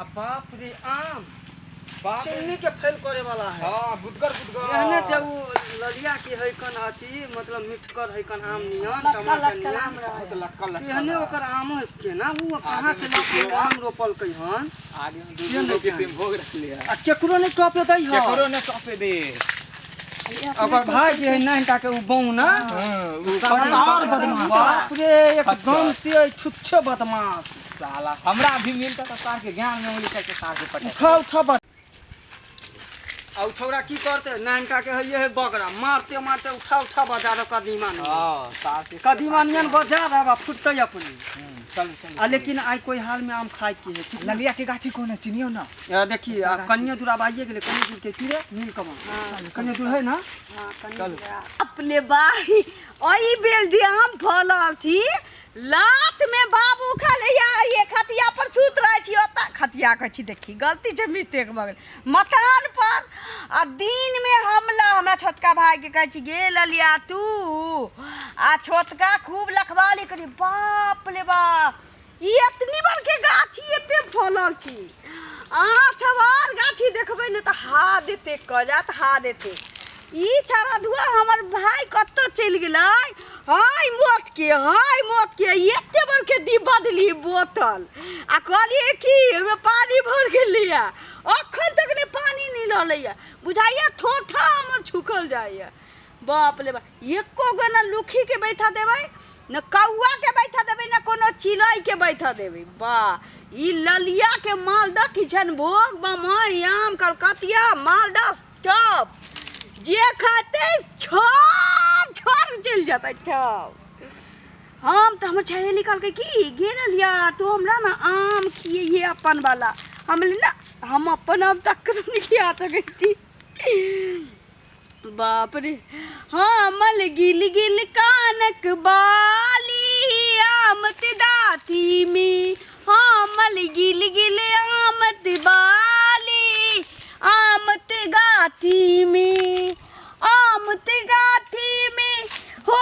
आ बाप रे आम बाप रे। चिन्नी के फेल करे वाला है। हाँ, गुदगर गुदगर। एहने जे उ ललिया के है कन अथी मतलब मिठकर है कन आम नियन लटकल टमाटर लटकल नियन। आम रहे। बहुत लटकल लटकल। तेहने ओकर आमो है केना उ कहाँ से आगे में लऽ के आम रोपलकै हन। आगे में दू के दू नहि गो जाने। किसिम भोग रखले है। आ केकरो नहि टपे दै है। केकरो ने टपे दे। ओकर भाई जे है नहिटा के उ बौना। हाँ, उ और बदमाश। बाप रे एकदम से छुच्छे बदमाश। साला हमरा भी मिलता तो सार के ज्ञान में उंगली करके सार के पटक। उठा उठा बद आ उ छौड़ा की करते नानका के है बगरा मारते मारते उठा उठा बजार कदीमा नियन। हाँ, सार के कदीमा नियन बजार आब फुटतै अपने। चलू चलू। आ लेकिन आइ कोई हाल में आम खाइ के है ठीक। ललिया के गाछी कोन है चिनियो ना? देखी आ कनियो दूर आब आइए गेलै कनियो दूर के की रे नीलकमल कनियो दूर है ना। हाँ, कनी दूर। अपने बाही ओहि बेल जे आम फलल छी लात में बाबू खाली या ये खतिया पर सुत रहे छी ओता खतिया कहै छी देखी गलती छै मिस्टेक भऽ गेल मकान पर। आ दिन में हमला हमरा छोटका भाई के कहै छी गे ललिया तू आ छोटका खूब लखवाली करी। बाप रे बाप ई एतनी बड़के गाछी एते फलल छी। अहाँ छवार गाछी देखबै ने तऽ हाथ एते कऽ जायत हाथ एते। ई चरधुआ हमर भाई कतऽ चलि गेलै हाय मौत के एते बड़के डिब्बा देलियै बोतल आ कहलियै कि ओहिमे पानि भरि गेलैया अखन तक नहि पानि नहि रहलैया बुझाइया थोथा हमर छुकल जाइया। बाप रे बाप एको गो न लुखी के बैठा देबै न कौआ के बैठा देबै न कोनो चिड़ै के बैठा देबै। वाह ई ललिया के मालदह किशनभोग बम्बई आम कलकतिया मालदह सब जे खाते छब छोड़ चलि जेतै छब। हम तऽ हमर सहेली कहलकै कि गे ललिया तू हमरा ने आम खियैहे अपन वाला। हम बोलली ना हम अपन आम तकरो नहि खिया सकै छी। बाप रे हमल गिल गिल कानक बाली आमत दाती में हमल गिल गिल आमत बाली आमत गाथी में आमत गाथी में हो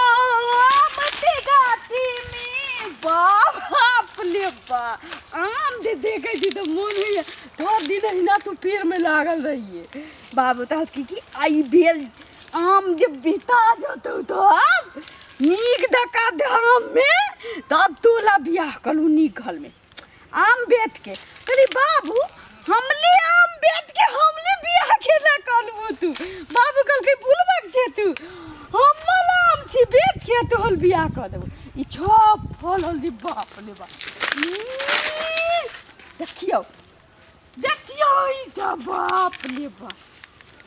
आमत गाथी में। बाप रे बाप आम दे देखै छी तऽ मोन होइए थोड़ दिन अहिना तू पेड़ में लागल रहिए। बाबू तऽ की आई भेल आम जे बिता जतौ तब नीक धक्का धाम में तब तोरा बियाह करू नीक घर में आम बेच के। कहली बाबू हमले आम बेच के हमले बियाह केना करबू तू? बाबू कहलकै बुलबक छे तू हमल आम छी बेच के तोहर बियाह कऽ देबौ। ई छह फल होल बाप रे बाप। देखियौ देखियौ ई सब बाप रे बाप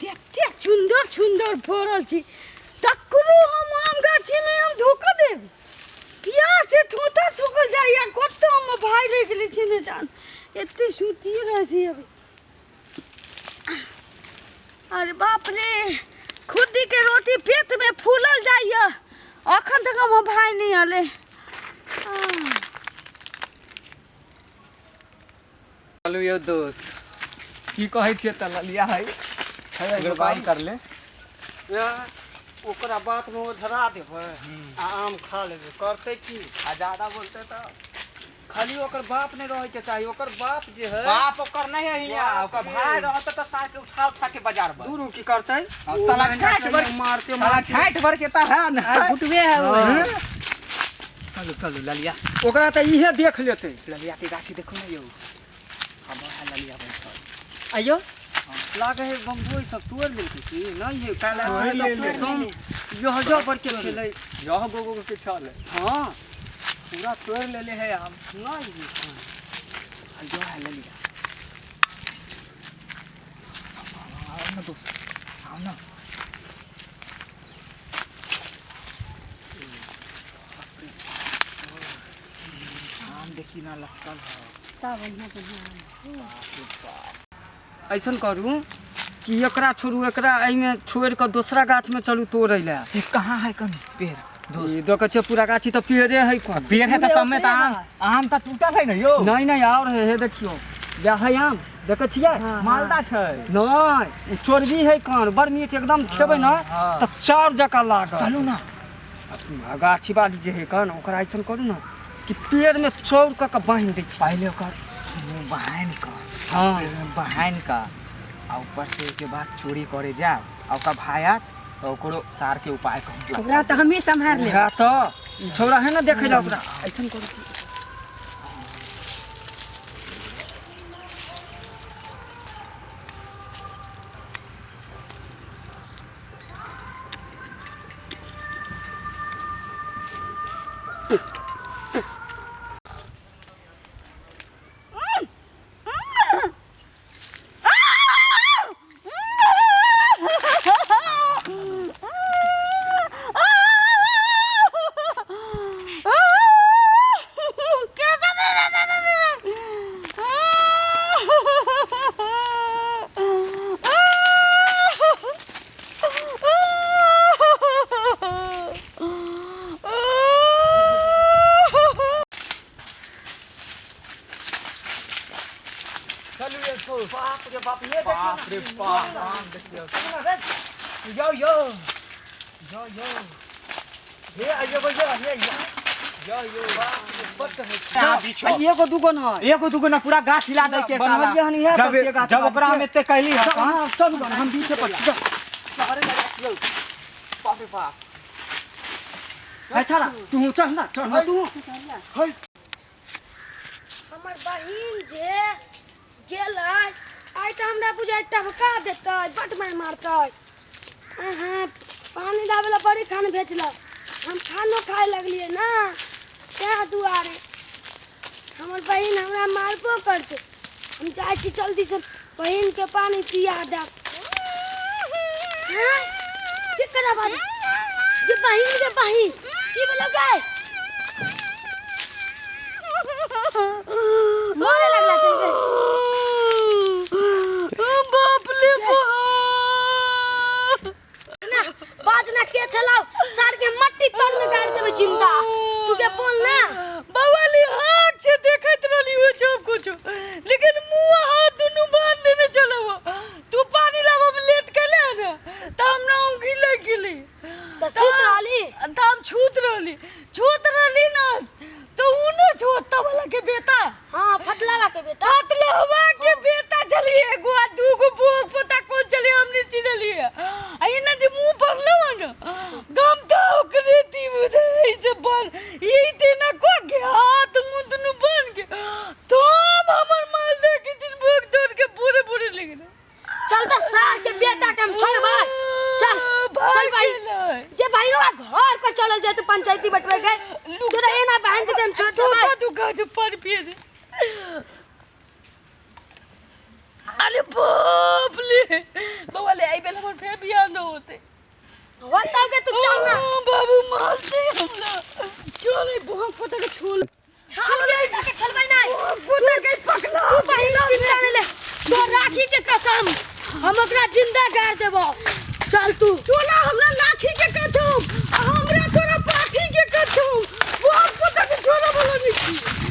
कतेक सुन्दर सुन्दर फड़ल छी। तकरो हम आम गाछी में हम धोखा देब प्यास से थोथा सुखल जाइया कतौ हम भाई रहि गेलै छी ने जान एते सुतिए रहै छी अभी। अरे बाप रे खुद्दी के रोटी पेट में फूलल जाइया अखन तक हमर भाई नहीं अले। चलू यौ दोस्त की कहै छियै तऽ ललिया है एगो काम कर ले। ओकरा बात में ओझरा देबै आ आम खा लेबै करतै की। आ ज्यादा बोलतै तऽ खाली ओकर बाप नहीं रहे के चाहिए ओकर बाप जे है बाप ओकर नहीं है हिया ओकर भाई रहत तऽ सार के उठा उठा के बाजार पर दूर की करतै। साला छाट भर मारते साला छाट भर के तऽ है ना। घुटबे है ओ। चलू चलू ललिया ओकरा तऽ इहे देख लेतै। ललिया के गाछी देखू ने यौ हम है ललिया बैठल। आइयो लागे है बम्बई सब तोड़ लेलकै की नहीं है काल्हि तोड़ि छलै लेलकै। एकदम यह जो बड़ के छलै यह गो गो के छल। हाँ पूरा तोड़ लेले है आम। नहीं है। आइयो है ललिया आओ ना दोस्त आओ ना। आम देखी ना लटकल है। ता बढ़िया बढ़िया। ऐसन करू कि एकरा छोड़ू एकरा एहिमे छोड़ि कऽ दोसरा गाछमे चलू तोड़ै लए। ई कहाँ है कन पेड़ दोस्त? ई देखै छियै पूरा गाछी तऽ पेड़े है कोन। पेड़ है तऽ सबमे तऽ आम आम तऽ टूटल है ने यौ। नहीं नहीं और है हे देखियौ या है आम देखै छियै। मालदा छै। नहीं उ चोरबी है कान बड़ मीठ एकदम खेबै ने तऽ चाउर जकाँ लागत। चलू ना। गाछी बाली जे है कान ओकरा ऐसन करू ने कि पेड़मे चौर कऽ के बान्हि दै छै। पहिले ओकर मुँह बहाइन का। हाँ। बहाइन का आ ऊपर से के बाद चोरी करे जाओ आ ओकर भाई आत तो ओकरो सार के उपाय कहूँ। ओकरा तऽ हमही सम्हार लेब। उएह तऽ ई छौड़ा है ना देखे ला ओकरा ऐसन करू। चलू ये दोस्त। बाप रे बाप, ये बाप रे बाप, आम देखियौ। यो यो यो यो हे आइयो ये ये यो यो आ एगो दूगो न एगो दूगो ना पूरा गाछ हिला दै के साला। बनवलियै हन इएह जब सबके गाछ जब ओकरा हम एते कहली हँ हाँ चलू गन हम बीचे पर छी। बाप रे बाप। है छाड़ा तू चल ना चल ना तू। हमर बहिन जे गेलै आइ तऽ हमरा बुझाइ टभका देतै, बड मारि मारतै। अहाँ पानी लाबै लए बड़ी खान भेजलक, हम खानो खाय लगलियै ना, तैं दुआरे हमर बहिन हमरा मारबो करतै। हम जाइ छी जल्दीसँ बहिनके पानी पिया देब। हँ? की करब आब? गे बहिन, गे बहिन, की भेलौ गे? मरे लगला चल गे। बाप रे बाप। ना बाजना के छलाउ सार के मट्टी तर में गाड़ देबे जिंदा। तू के बोल ना। बवाली हाथ से देखैत रहली हो सब कुछ, लेकिन मुंह हाथ दुनू बांध देने चलो। तू पानी लाबऽ में लेट केले ने त हम ना उंगी लग गेली। त सुत रहली? त हम छूत रहली, छूत रहली ना तो उ न छोटा वाला के बेटा। हां, फटलावा के बेटा। फटलावा के बेटा चली एगो आ दूगो बोक पता कौन चली हम नहीं चिनलिए। आ इना जे मुंह पर लो न गम तो ओकरे दी बुझै जे बन ई देना को के हाथ मुंह दुनू बन के तो हमर माल देख दिन बोक तोड़ के पूरे पूरे लेके। चल त सार के बेटा के हम छोड़बै। चल चल भाई, जे भाई घर पर चलल जाए तो पंचायती बटवे गए। तोरा एना बहन के हम छोड़ देबै। तू का जो पानी पिए दे। अरे बाप रे बवाले आई बेल हमर फेर बियाह न होते। होतौ के तू चल ना। बाबू मारते हमरा। चल ई बहुत पता के छोड़। छाल के बेटा के छोड़बै नै। पता के पकड़ा। तू बहिन चिंता नै ले, तो राखी के कसम हम ओकरा जिंदा गाड़ देबो। चल तू। तोला हमरा लाठी के कसम आ हमरा तोरा पाठी के कसम। बहुत पता के छोड़ा बोला नहीं।